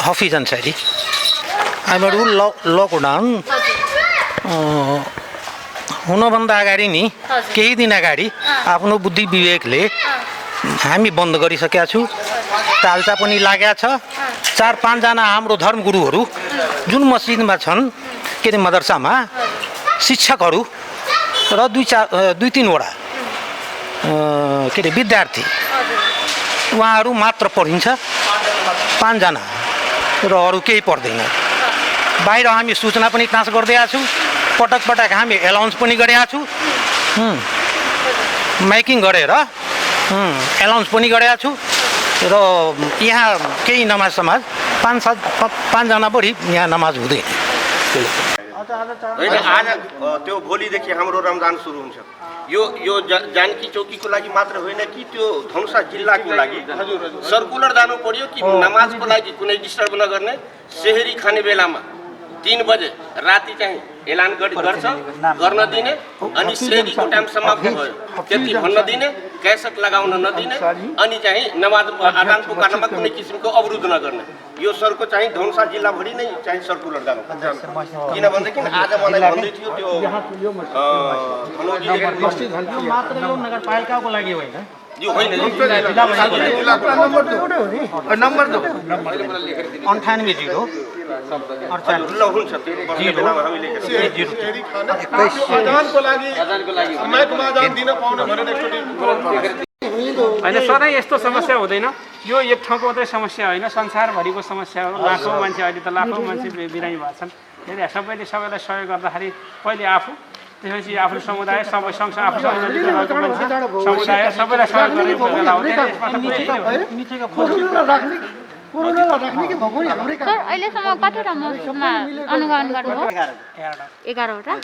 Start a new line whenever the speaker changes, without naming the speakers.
हफिज अन्सारी हामीहरू लकडाउन हुनभन्दा अगाडि नि केही दिन अगाडि आफ्नो बुद्धि विवेकले हामी बन्द गरिसकेका छौँ। तालचा पनि लागेका छ। 4-5 जना हाम्रो धर्मगुरुहरू जुन मस्जिदमा छन् के अरे मदरसामा शिक्षकहरू र 2-3 वटा के अरे विद्यार्थी उहाँहरू मात्र पढिन्छ। 5 जना र अरू केही पर्दैन। बाहिर हामी सूचना पनि ट्रान्स गरिदिएका छौँ। पटक पटक हामी एलाउन्स पनि गरेका छौँ। माइकिङ गरेर एलाउन्स पनि गरेका छु। र यहाँ केही नमाज 5 जना बढी यहाँ नमाज हुँदैन।
आज त्यो भोलिदेखि हाम्रो रमजान सुरु हुन्छ। यो जानकी चौकीको लागि मात्र होइन कि त्यो धनुषा जिल्लाको लागि सर्कुलर जानु पर्यो कि नमाजको लागि कुनै डिस्टर्ब नगर्ने। सेहरी खाने बेलामा 3 बजे राति चाहिँ एलान गर्छ गर्न दिने अनि सेहरीको टाइम समाप्त भयो त्यति भन्न दिने, क्यासेट लगाउन नदिने अनि चाहिँ नमाज आदान पुकार्नमा कुनै किसिमको अवरोध नगर्ने। यो सरको चाहिँ धनुषा जिल्लाभरि नै चाहिँ सर्कुलर जानु। किनभनेदेखि आज मलाई भन्दै थियो त्यो
मात्र यो नगरपालिकाको लागि होइन,
यो होइन
नम्बर 2 98
ल हुन्छ त्यो बेलामा हामी लेखेर
अजानको लागि समयमा अजान दिन पाउने भनेर एकचोटि
होइन। सधैँ यस्तो समस्या हुँदैन। यो एक ठाउँको मात्रै समस्या होइन, संसारभरिको समस्या हो। लाखौँ मान्छे, अहिले त लाखौँ मान्छे बिरामी भएको छन्। धेरै सबैले सबैलाई सहयोग गर्दाखेरि पहिले आफू, त्यसपछि आफ्नो समुदाय, सबै सँगसँगै आफू समुदाय सबैलाई सहयोग गर्ने बेला हो।
सर अहिलेसम्म कतिवटा मौसममा अनुगमन गर्नुभयो? 11 वटा।